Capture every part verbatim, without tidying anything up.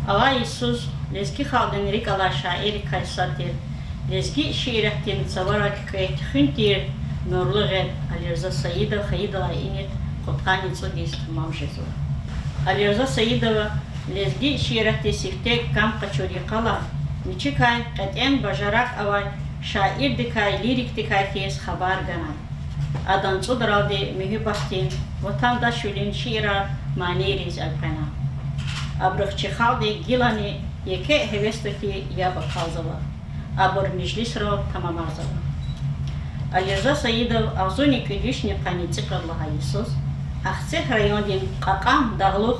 Алай йисуз лезги халкьдин рикӀ алай шаиррикай сад тир, лезги шииратдин цавара куькӀвей туьхуьн тир нурлу гъед Алирза Саидов хайидалай инихъ кьудкъанни цӀуд йис тамам жезва. Алирза Саидова лезги шииратдин сифте кам къачур йикъалай, вичикай кьетӀен бажарагъ авай шаирдикай, лирикдикай хьиз хабар ганай. Адан цӀудралди муьгьуьббатдин, ватандашвилин шиирар манийриз элкъвена. Абурухъ чи халкьди гилани еке гьевесдаказ яб акалзава. Абур межлисрал тамамарзава. Алирза Саидов агъзурни кӀуьд вишни къанни цӀикьвед лагьай йисуз Ахцегь райондин Кьакьан дагълух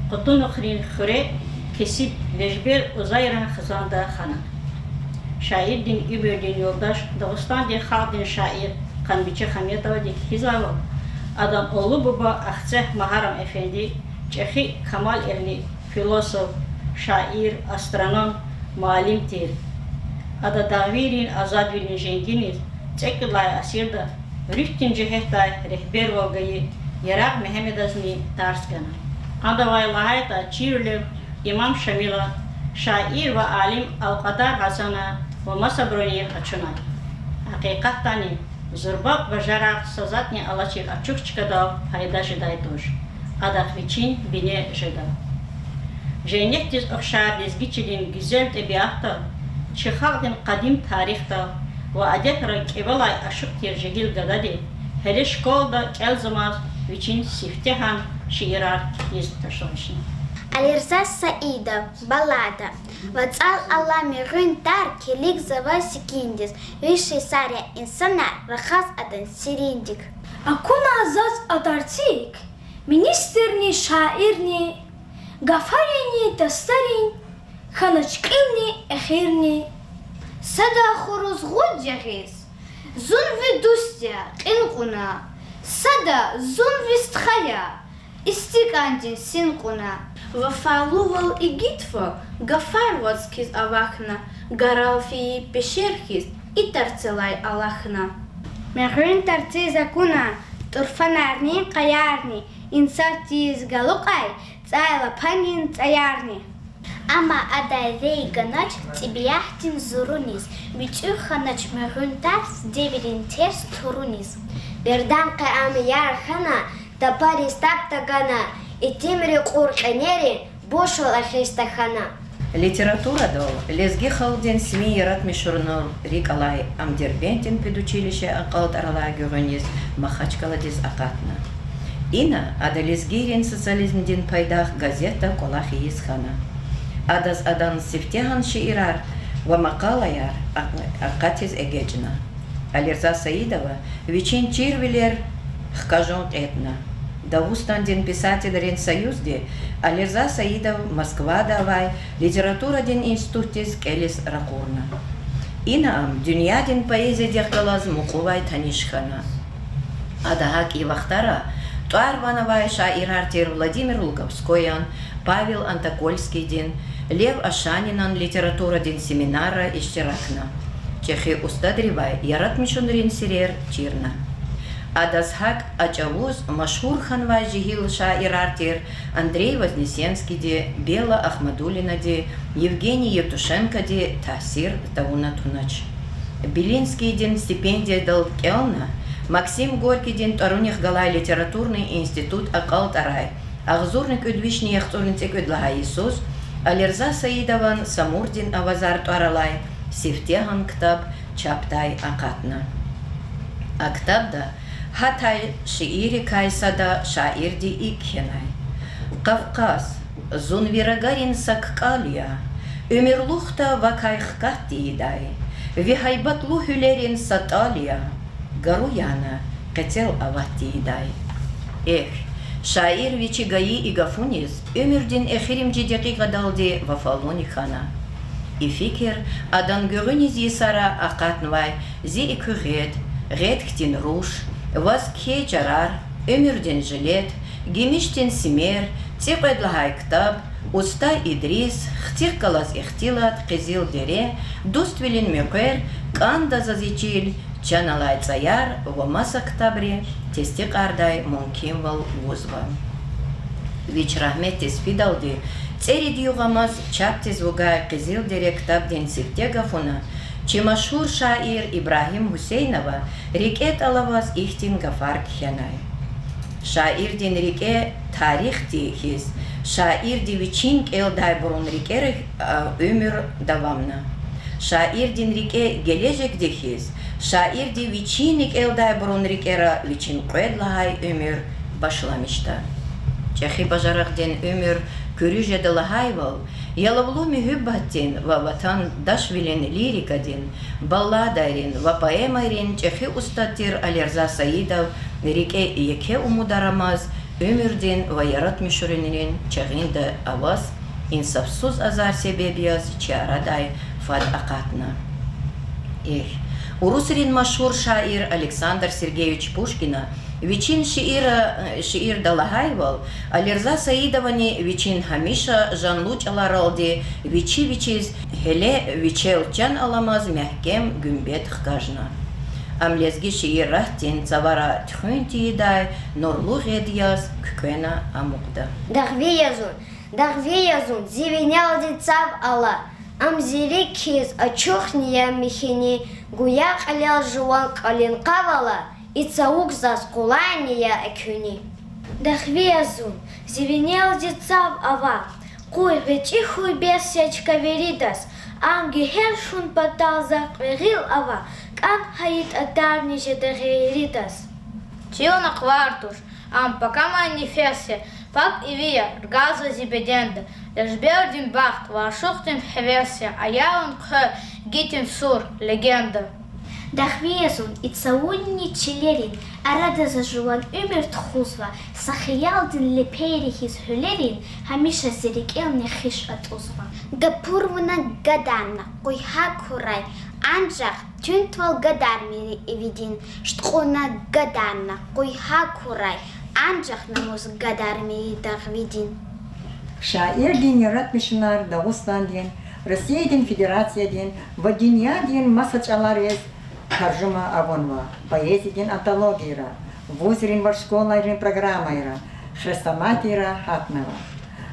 Къутунухрин хуьре кесиб Вежбер Узайран хизанда хана. Шаирдин уьмуьрдин юлдаш, Дагъустандин халкьдин шаир Къанбиче Хаметовади кхьизвайвал, адан улу буба Ахцегь Магьарам эфенди чӀехи камалэгьли, философ, шаир, астроном, муаллим тир. Ада дагъвийрин азадвилин женгиниз цӀекӀуьд лагьай асирда руьгьдин жигьетдай регьбервал гайи Ярагъ Мегьамедазни тарс гана. Адавай лагьайтӀа, чирвилер Имам Шамила, шаир ва алим Алкьвадар Гьасана ва масабуруни къачунай. Гьакъикъатдани, зурба бажарагъ са затӀни алачир ачух чкадал пайда жедай туш, адахъ вичин бине жеда. Женнетдиз ухшар лезги чилин гуьзел тӀебиатдал, чи халкьдин къадим тарихдал ва адетра кӀевелай ашукь тир жегьил гадади гьеле школада кӀелзамаз вичин сифтегьан шиирар кхьиз башламишна. Алирза Саидов, баллада. ВацӀал ала мегъуьн тар, килигзава секиндиз, виш йисар я инсанар рахаз адан сериндик. Акуна заз а тарцик министрни, шаирни, гафаринни дастарин хьанач кьилни эхирни. Сада хуруз гъуд ягъиз, зун ви дуст я, кьин кьуна, сада зун ви стха я, истикӀандин син кьуна. Вафалувал игитвал гафар вацӀ хьиз авахьна, гарал фейи пешер хьиз и тарцелай алахьна. Мегъуьн тарциз акуна тӀурфанарни, къаярни, инсаф тийиз галукьай цӀайлапанин цӀаярни. Амма ада рей ганач тӀебиатдин зуруниз, муьтӀуьгъ хьанач мегъуьн тарс девирин терс туруниз. Бердан къе ам яр хьана, тапариз таб тагана, итимри кьур кьенери бушал эхиз тахьана. Литературадал лезги халкьдин сивин яратмишунрин рикӀ алай ам Дербентдин педучилище акьалтӀаралай гуьгъуьниз Махачкъаладиз акъатна. Ина ада лезгийрин социализмдин пайдах газетда кӀвалах ийиз хьана. Адаз адан сифтегьан шиирар ва макъалаяр акъатиз эгечӀна. Алирза Саидова вичин чирвилер хкажун кьетӀна. Дагъустандин писателрин союзди Алирза Саидов Москвада авай литературадин институтдиз кӀелиз ракъурна. Ина ам дуьньядин поэзиядихъ галаз мукьувай таниш хьана. Ада гьакӀ и вахтара тӀвар-ван авай шаирар тир Владимир Луговскоян, Павел Антокольскийдин, Лев Ашанинан литературадин семинарра иштиракна. ЧӀехи устадривай яратмишунрин сирер чирна. Адаз гьакӀ а чӀавуз машгьур хьанвай жегьил шаирар тир Андрей Вознесенскийди, Белла Ахмадуллинади, Евгений Евтушенкоди таъсир тавуна тунач. Белинскийдин стипендиядал кӀелна, Максим Горькийдин тӀварунихъ галай литературный институт акьалтӀарай агъзурни кӀуьд вишни яхцӀурни цӀекӀуьд лагьай йисуз Алирза Саидован Самурдин авазар тӀвар алай сифтегьан ктаб чапдай акъатна. А ктабда гьатай шииррикай сада шаирди икӀ кхьенай: Къавкъаз, зун ви рагарин са кӀал я, уьмуьрлухда вакай хкат тийидай, ви гьайбатлу гьуьлерин са тӀал я, гару яна къецел ават тийидай. Эхь, шаир вичи гайи и гафуниз уьмуьрдин эхиримжи декьикьадалди вафалуни хьана. И фикир адан гуьгъуьниз йисара акъатнавай Зи экуь гъед, Гъед хьтин руш, Ваз кхьей чарар, Уьмуьрдин жилет, Гимишдин симер, ЦӀикьвед лагьай ктаб, Уста Идрис, Хцихъ галаз ихтилат, Къизил дере, Дуствилин муькъвер, КӀанда заз и чил, Чан алай цӀаяр ва маса ктабри тестикьардай мумкинвал гузва. Вич рагьметдиз фидалди ЦӀерид югъ амаз чапдиз вугай Къизилдере ктабдин сифте гафуна чи машгьур шаир Ибрагьим Гьуьсейнова рикӀе тӀал аваз ихьтин гафар кхьенай: Шаирдин рикӀе тарихди хьиз, шаирди вичин кӀелдайбурун рикӀера, а, уьмуьр давамна. Шаирдин рикӀе гележегди хьиз, шаирди вичини кӀелдайбурун рикӀера вичин кьвед лагьай уьмуьр башламишда. ЧӀехи бажарагъдин уьмуьр куьруь жеда лагьайвал, ялавлу муьгьуьббатдин ва ватандашвилин лирикадин, балладайрин ва поэмайрин чӀехи устад тир Алирза Саидов рикӀе еке умудар амаз, уьмуьрдин ва яратмишунрин чагъинда аваз, инсафсуз азар себеб яз чи арадай фад акъатна. Эхь, урусрин машгьур шаир Александр Сергеевич Пушкина вичин шиира, шиирда лагьайвал, Алирза Саидовани вичин гьамиша жанлу чӀаларалди вичи вичиз, гьеле вичел чан аламаз мягькем гуьмбет хкажна. Ам лезги шииратдин цавара туьхуьн тийидай нурлу гъед яз куькӀвена амукьда. Дагъви я зун, дагъви я зун, зи винелди цав ала. Ам зи рикӀ хьиз ачухни я михьини, гуя кьилел жуван кӀвалин къав ала, и цавук заз къулайни я экуьни. Дагъви я зун, зи винелди цав ава, къуй гъвечӀи хьуй бес я чка виридаз, ам гуьгьер хьун патал захъ кьве гъил ава, кӀан гьайи татарни жеда гъейридаз. Чил накъвар туш, ам пакамай нефес я, пак иви я, ргазва зи беденда, лежбердин бахт ва ашукьдин гьевес я, аялун хъвер, гитин сур, легенда. Дагъви я зун, и цавунни чилерин арада за жуван уьмуьр тухузва, са хиялдин лепейри хьиз гьуьлерин, гьамиша зи рикӀел нехиш атӀузва. Гапур вуна гадарна къуй гьакурай, анжах туьнтвал гадармири ивидин, шуткьуна гадарна къуй гьакурай, анжах намус гадармири дагъвидин. Шаирдин яратмишунар Дагъустандин, Россиядин Федерациядин ва дуьньядин маса чӀалариз таржума авунва, поэзиядин антологияра, вузрин ва школайрин программайра, хрестоматияра гьатнава.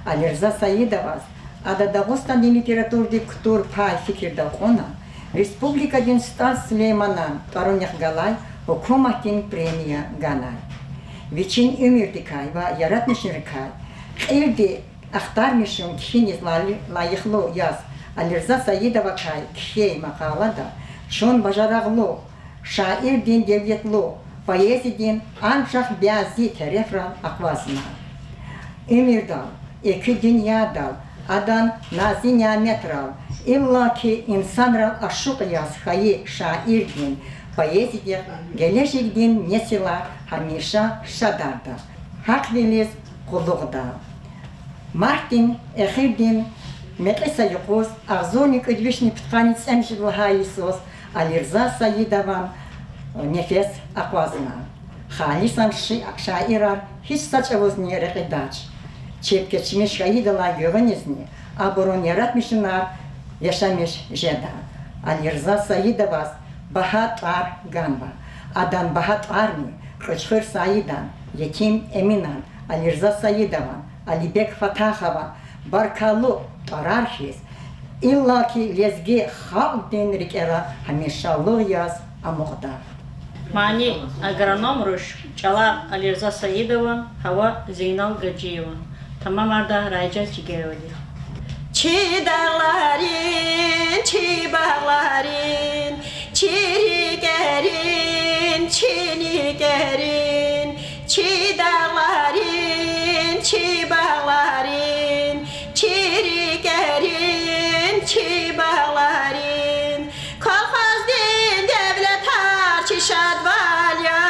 Алирза Саидоваз, ада Дагъустандин литературадик кутур пай фикирдал кьуна, республикадин СтӀал Сулейманан тӀварунихъ галай гьукуматдин премия ганай. Вичин уьмуьрдикай ва яратмишунрикай кьилди ахтармишун кхьиниз лай-, лайихлу яз Алирза Саидовакай кхьей макъалада чун бажарагълу шаирдин девлетлу поэзиядин анжах бязи терефрал акъвазна. Уьмуьрдал, экуь дуьньядал, адан нази няметрал, иллаки инсанрал ашукь яз хьайи шаирдин поэзиядихъ гележегдин несилар гьамиша шадарда, гьахъвилиз къуллугъда. Мартдин эхирдин мекьи са юкъуз агъзурни кӀуьд вишни пудкъанни цӀемуьжуьд лагьай йисуз Алирза Саидован нефес акъвазна. Халисан ши-, шаирар гьич са чӀавузни рекьидач. Чеб кечмиш хьайидалай гуьгъуьнизни абурун яратмишунар яшамиш жеда. Алирза Саидоваз багьа тӀвар ганва. Адан багьа тӀварни Кьуьчхуьр Саидан, Етим Эминан, Алирза Саидован, Алибек Фатахован баркаллу тӀварар хьиз, иллаки лезги халкьдин рикӀера гьамишалугъ яз амукьда. Мани: агроном руш, чӀалар Алирза Саидован, гьава Зейнал Гьажиеван. Тамамарда Раижа Чигеевади. Чи дагъларин, чи багъларин, чи рикӀерин, чи никӀерин, чи дагъларин, чи багъларин, чи рикӀерин, чи багъларин, колхоздин девлетар чи шадвал я,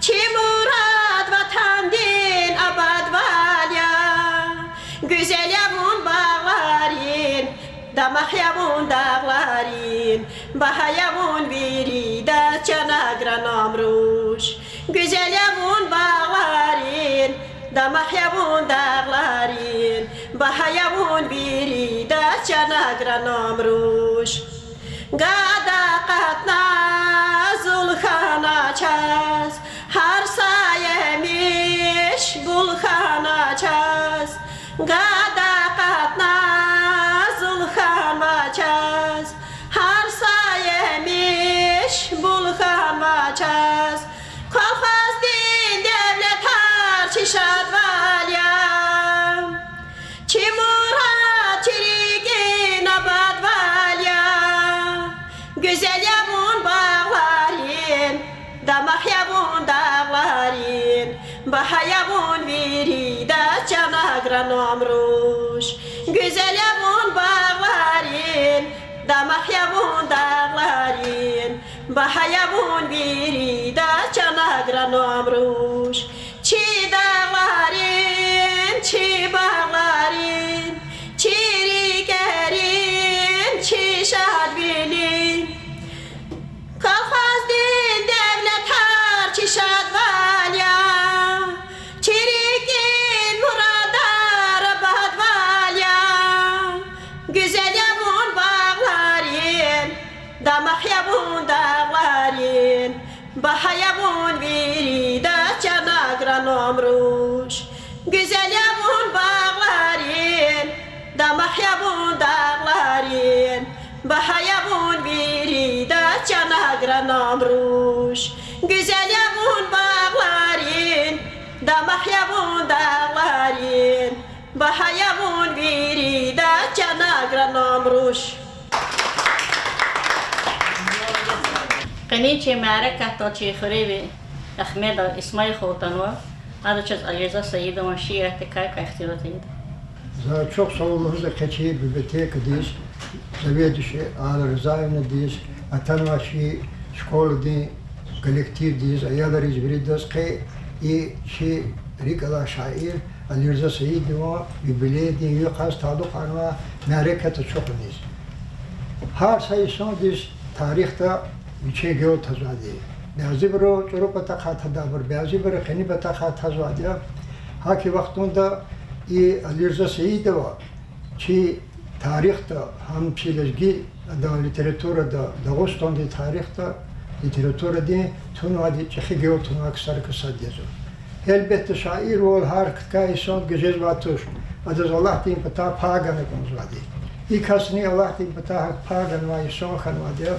чи мурад ватандин абадвал я. Гуьзел я вун багъларин, дамах я вун дагъларин, багьа я вун виридаз, чан агроном руш. Гуьзел я вун багъларин, дамах я вун дагъларин, багьа я вун виридаз, чан агроном руш. Гада акъатна зул хьана чаз, гьар са емиш гул хьана чаз. Гада Гуьзел я вун багъларин, дамах я вун дагъларин, багьа я вун виридаз, чан агроном руш. Гуьзел я вун багъларин, дамах я вун дагъларин, багьа я вун виридаз, чан агроном руш. Чи дагъларин, чи багъларин, чи рикӀерин, чи шадвилин, колхоздин девлетар чи шадвал я, чи рикӀин мурадар абадвал я. Гуьзел я вун багъларин, дамах я вун дагъларин, багьа я вун виридаз, чан агроном руш. Гуьзел я вун багъларин, дамах я вун дагъларин, багьа я вун виридаз, чан агроном руш. Гуьзел я вун багъларин, дамах я вун дагъларин, багьа я вун виридаз, чан агроном руш. Къенин чи мярекатдал чи хуьруьнви Ахмедов Исмаил халу атанва, ада чаз Алирза Саидован шииратдикай кьве ихтилат ийида. За ачух сагъвал лугьуз экъечӀи библиотекадиз, заведующая Алла Ризаевнадиз, атанвай чи школадин коллективдиз, аялриз, виридаз, къе и чи рикӀ алай шаир Алирза Саидован юбилейдин юкъуз талукьарнавай мярекат ачухуниз. Гьар са инсандиз тарихда вичин гел тазвайди. Бязибуру чӀуру патахъай тадайбур, бязибуру къени патахъай тазвайди я. ГьакӀ и вахтунда и Алирза Саидова чи тарихда, гьам чи лезги адан литературада, Дагъустандин тарихда, литературадин тунвайди, чӀехи гел тунвай ксарикай сад язва. Гьелбетда, шаирвал гьар хьтин инсан гуьзезвай туш, адаз Аллагьдин патай пай гана кӀанзавайди. И касни Аллагьдин патай гьакӀ пай ганвай инсан хьанвайди я.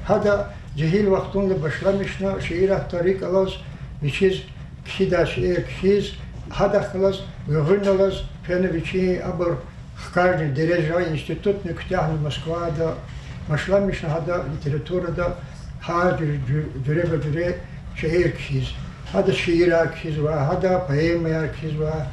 Гьада жегьил вахтунда башламишна шииратда рикӀ алаз, вичиз кхьидай шиир кхьиз, гьадахъ галаз гуьгъуьна алаз фена вичин абур хкажни дережа, институтни куьтягьна Москвада, башламишна гьада литературада гьар жуьр-, жуьр-, жуьреба-жуьре шиир кхьиз. Гьада шиирар кхьизва, гьада поэмаяр кхьизва.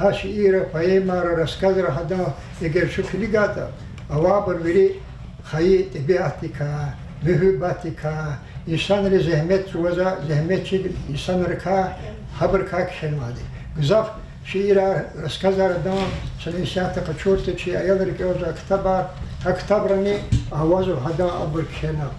Гьа шиирра, поэмайра, рассказра гьадан эгер чун килигайтӀа, авайбур вири хайи тӀебиатдикай, муьгьуьббатдикай, инсанри зегьмет чӀугвазвай, зегьметчи инсанрикай, гьабурукай кхьенвайди. Гзаф шиирар, рассказар адан, чна исятда къачуртӀа, чи аял рикӀелзавай ктабар, гьа ктабрани авазва гьадан абур кхьена.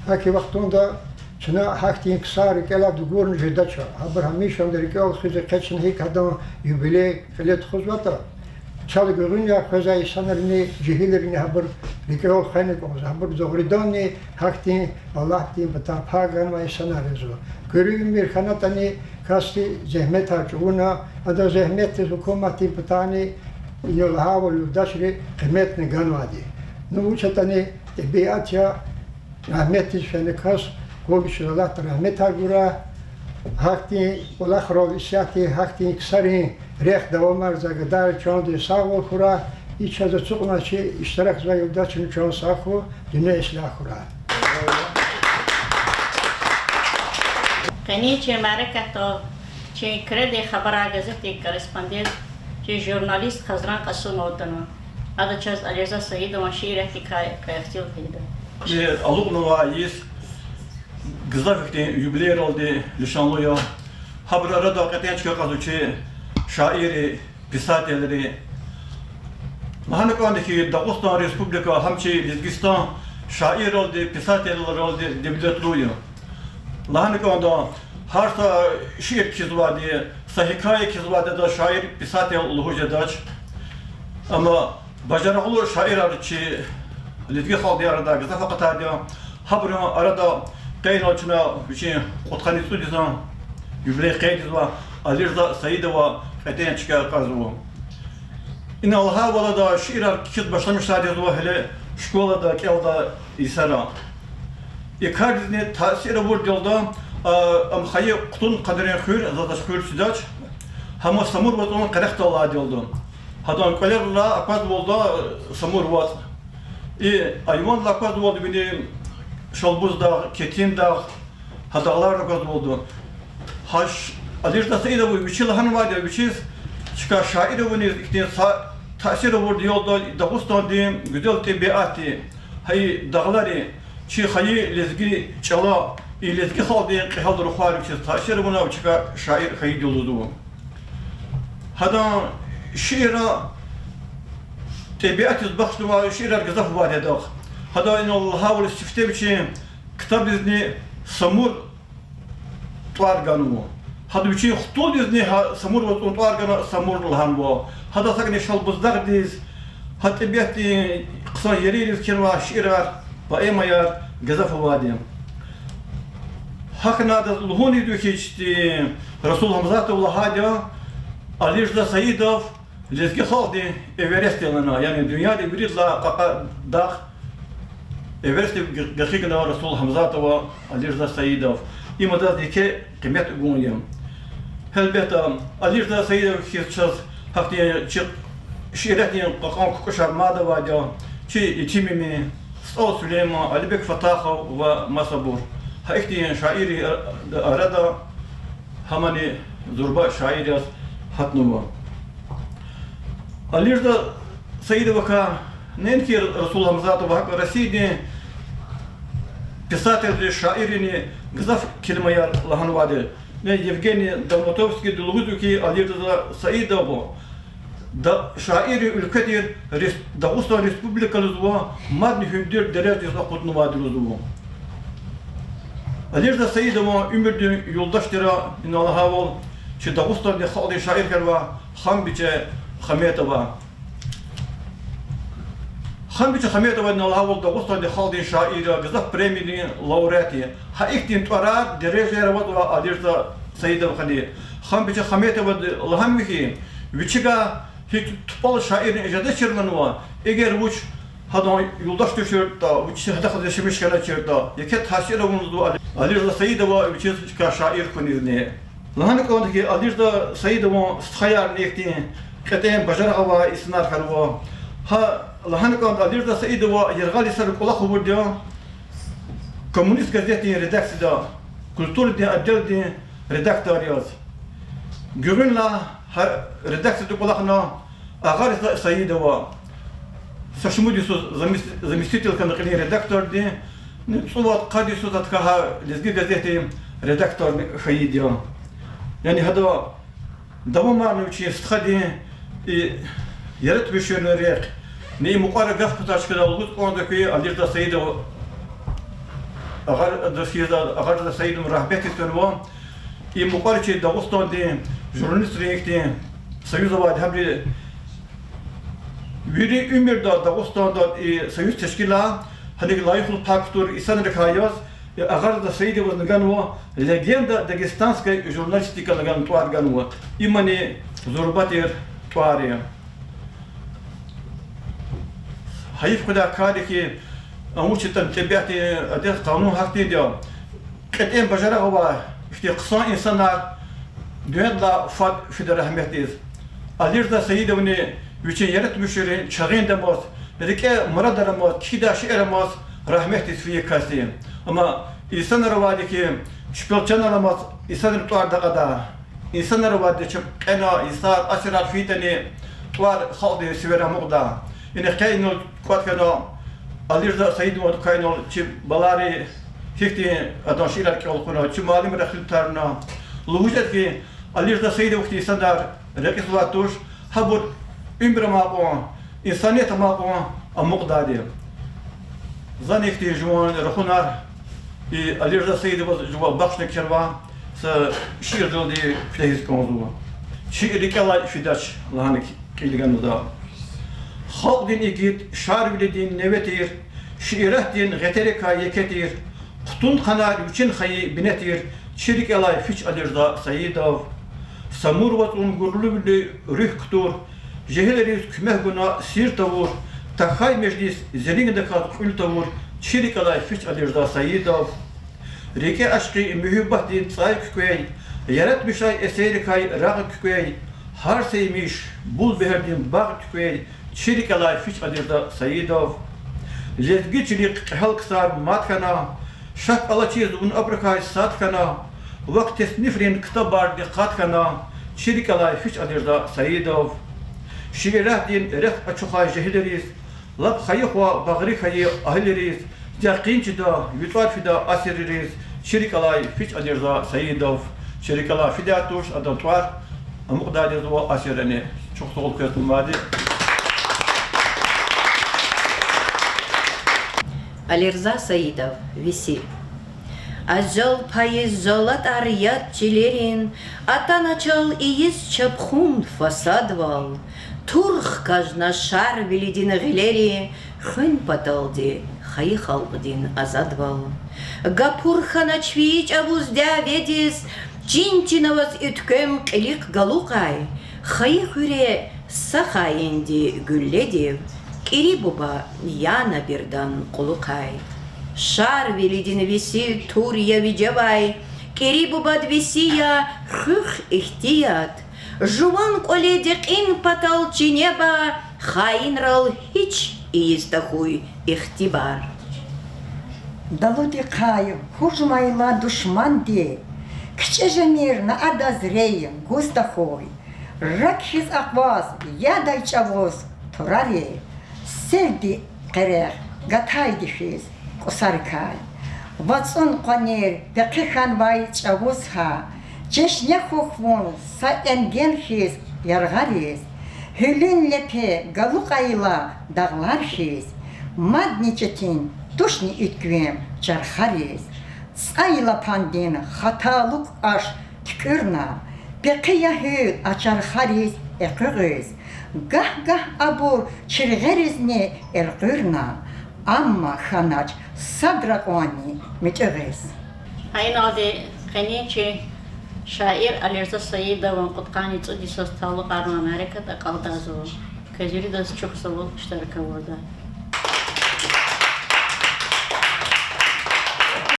ГьакӀ и вахтунда чна гьахьтин ксар рикӀелай дугурна жедач, гьабур гьамишанда рикӀел хуьз экъечӀна, гьикӀ гьадан юбилей кьиле тухузватӀа, чал гуьгъуьнияр къвезвай инсанрини, жегьилрини гьабур рикӀел хвена кӀанзава, гьабур дугъриданни гьахьтин Аллагьдин патай пай ганвай инсанар язва. Куьруь уьмуьр хьанатӀани, касди зегьметар чӀугуна, адан зегьметдиз гьукуматдин патайни, ина лагьайвал, юлдашри къиметна ганвайди. Ну, вуч ятӀани, тӀебиат я, рагьметдиз фена кас, къуй вичиз Аллагьди рагьметар гурай. Гьахьтин кӀвалахрал исятда гьахьтин ксарин рехъ давамарзавай гадайриз чандин сагъвал хьурай. И чаз ацукьнавай чи иштиракзавай юлдашрини чан сагъ хьуй, дуьнья ислягь хьурай. Къенин чи мярекатдал чи Куьредин хабарар газетдин корреспондент, чи журналист Хазран Къасумова атанва. Ада чаз Алирза Саидован шииратдикай кьве ихтилат ийида. И алукьнавай йис гзаф ихьтин юбилейралди лишанлу я. Гьабурун арада кьетӀен чка кьазва чи шаирри, писателри. Лагьана кӀанда хьи, Дагъустан Республика гьам чи Лезгистан шаирралди, писателралди девлетлу я. Лагьана кӀанда, гьар са шиир кхьизвайди, са гьикая кхьизвайди адаз шаир, писатель лугьуз жедач. Амма бажарагълу шаирар чи лезги халкьдин арада гзаф акъатайди я. Гьабурун арада къейдна чна вичин кьудкъанни цӀуд йисан юбилей къейдзава, Алирза Саидова кьетӀен чка кьазва. Ина лагьайвал, ада шиирар кхьиз башламишзавайди язва гьеле школада кӀелдай йисара. И кардизни таъсир авурди я ада, а, ам хайи Кьуьтуьнкъанарин хуьр, заз хуьр чидач, гьам Самур вацӀун къерехдал алайди я ада. Гьадан кӀвалерилай аквазвалда Самур вацӀ. И айвандилай аквазвалда вини Шалбуздагъ, Кетиндагъ, гьа дагълар аквазвалда. Гьа Алирза Саидов вичи лагьанвайди я, вичиз чка шаир авуниз ихьтин са-, таъсир авурди ялда Дагъустандин гуьзел тӀебиатди, гьа и дагълари, чи хайи лезги чӀала, и лезги халкьдин кьегьал рухвайри вичиз таъсир авуна, чка шаир хьайиди я лугьузва. Гьадан шиирар, тӀебиатдиз бахшнавай шиирар гзаф авайди я адахъ. Гьада инал лагьайвал сифте вичин ктабдизни Самур тӀвар ганва. Гьада вичин хтулдизни гьа Самур вацӀун тӀвар гана, Самур лагьанва. Гьада сакӀни Шалбуздагъдиз, гьа тӀебиатдин хъсан еририз кхьенвай шиирар, поэмаяр гзаф авайди я. Гьахьна адаз лугьуниз вичи Расул Гьамзатов лагьайди я, Алирза Саидов лезги халкьдин Эверест я лагьана, яни дуьньядин виридалай кьакьа дагъ Эверестдив г-, гекъигна Расул Гьамзатова Алирза Саидов. Им адаз еке къимет гун я. Гьелбетда, Алирза Саидов хьиз чаз гьахьтин чи шииратдин кьакьан кукӀушар мад авайди я, чи Етим Эмин, СтӀал Сулейман, Алибек Фатахов ва масабур. Гьа ихьтин шаиррин арада гьамани зурба шаир яз гьатнава. Алирза Саидовакай неинки Расул Гьамзатова, гьакӀ Россиядин писателри, шаиррини гзаф келимаяр лагьанвайди я. Евгений Долматовскийди лугьузва хьи, Алирза Саидов да-, шаиррин уьлкведин рес-, Дагъустан Республика лугьузва, мадни гьуьндуьр дережадиз акъуднавайди лугьузва. Алирза Саидован уьмуьрдин юлдаш тир, инал лагьайвал, чи Дагъустандин халкьдин шаир хьанвай Ханбиче Хаметова. Ханбиче Хаметова, инал лагьайвал, Дагъустандин халкьдин шаир я, гзаф премиярин лауреат я. Гьа ихьтин тӀварар, дережаяр авазва Алирза Саидовахъни. Ханбиче Хаметовади лагьанва хьи, вичикай гьич тупӀал шаирни жедачир лагьанва, эгер вуч гьадан юлдаш туширтӀа, вуч гьадахъ яшамиш хьаначиртӀа, еке таъсир авунзава Алирза Саидова вичиз чка шаир хьунизни. Лагьана кӀанда хьи, Алирза Саидован стхаяр нихьтин кьетӀен бажарагъ авай инсанар хьанва. Гьа, лагьана кӀанда, Алирза Саидова яргъал йисара кӀвалах авурди я Коммунист газетдин редакцияда культурадин отделдин редактор яз. Гуьгъуьнлай гьа редакцияда кӀвалахна Агъариза Саидова, са шумуд йисуз замес-, заместитель хьана кьилин редактордин, цӀувад-къад йисуз гьа Лезги газетдин редактор хьайиди я. Яни гьада давамарна вичин стхадин и яратмишунрин рехъ. Ни и мукьвара гаф кутаз чкада лугьуз кӀанда хьи, Алирза Саидов, Агъар-, Агъариза Саидован рагьметдиз фенва, и мукьвара чи Дагъустандин журналистрин ихьтин союз авайди, гьабуру вири уьмуьрда Дагъустанда и союз тешкилай, гьаник лайихлу пай кутур инсанрикай яз, и Агъариза Саидоваз ганва легенда дагестанской журналистики лагьана тӀвар ганва. Имни зурба тир тӀвар я. Гьайиф хьуй кӀанда хьи, а вуч ятӀани, тӀебиатдин адет-къанун гьахьтинди я. КьетӀен бажарагъ авай ихьтин хъсан инсанар дуьньядилай фад фида рагьметдиз. Алирза Саидовни вичин яратмишунрин чагъинда амаз, рикӀе мурадар амаз, кхьидай шейэр амаз рагьметдиз фейи кас я. Амма инсанар авайди хьи, шпелчанар амаз инсанрин тӀвар дакьадай. Инсанар авайди чеб кьена, йисар, асирар фейитӀани, тӀвар халкьдин сивера амукьдай. Ина къе инал кӀватӀ хьана, Алирза Саидовадикай инал чи балайри гьихьтин адан шиирар кӀел хъувуна, чи муаллимри хилтарна. Лугьуз жеда хьи, Алирза Саидова хьтин инсанар рекьизвай туш, гьабур уьмуьр амай кьван, инсаният амай кьван амукьдайди. Зани ихьтин жуван рахунар и Алирза Саидоваз жуван бахшна кхьенвай са шиирдалди куьтягьиз кӀанзава. Чи рикӀелай фидач лагьана кьил ганвайди я. Халкьдин игит Шарвилидин неве тир, шииратдин гъетерикай еке тир, хъутун хъанар вичин хайи бине тир, чи рикӀелай фич Алирза Саидов. Самур вацӀун гурлувилин руьгь кутур, жегьилриз куьмек гуна сир тавур, тахьай межлис зериндаказ кьуьл тавур, чи рикӀелай фич Алирза Саидов. РикӀе ашкъи муьгьуьббатдин цӀай куькӀвей, яратмишай эсеррикай рагъ куькӀвей, гьар са емиш, бул бегьердин багъ куькӀвей, чи рикӀелай фич Алирза Саидов. Лезги чилихъ кьегьал ксар мад хьана, Шак алачиз вун абурукай сад хьана, вак теснифрин ктабарди къад хьана, чи рикӀ алай фич Алирза Саидов. Шииратдин рехъ ачухай жегьилриз, лап хайи хва багъри хьайи агьилриз, якъин чида, ви тӀвар фида асирриз, чи рикӀ алай фич Алирза Саидов. Чи рикӀ алай фидай туш, адан тӀвар амукьдайди жезва асиррани. Чухсагъул квез, мад. Алирза Саидов, Веси. Ажал пайиз жалатӀар яд чилерин, атана чал ийиз чапхун фасадвал, тур хкажна Шарвилидин гъилери, хуьн паталди хайи халкьдин азадвал. Гапур хьанач фейи чӀавуз дяведиз, чин-чинаваз уьтквем кьилихъ галукьай, хайи хуьре са хаинди гуьлледив, КӀири буба яна бирдан кьулухъай. Шарвилидин Веси тур я вижевай, КӀири бубад Веси я хуьх ихтият. Жуван кӀвале декьин патал чинеба, хаинрал гьич ийиз тахьуй ихтибар. Далудихъай гьужумайла душманди, кичӀе жемир на адаз рей гуз тахьуй. Рак хьиз акъваз ядай чӀавуз турари, селди къерех гатайди хьиз кӀусарикай. ВацӀун къванер пехъи хьанвай чӀавуз гьа, чешне хьухь вун са энген хьиз яргъариз. Гьуьлуьн лепе галукьайла дагълар хьиз, мадни четин тушни уьтквем чархариз. ЦӀайлапандин хаталук аш туькӀуьрна, пехъи я гьуьл а чархариз экъуьгъиз. Гагь-гагь абур чиргъеризни элкъуьрна, амма хьанач садра кьванни муьтӀуьгъиз. Гьа иналди къенин чи шаир Алирза Саидован кьудкъанни цӀуд йисуз талукьарнавай мярекат акьалтӀзава. Квез виридаз чухсагъул иштирак авурда.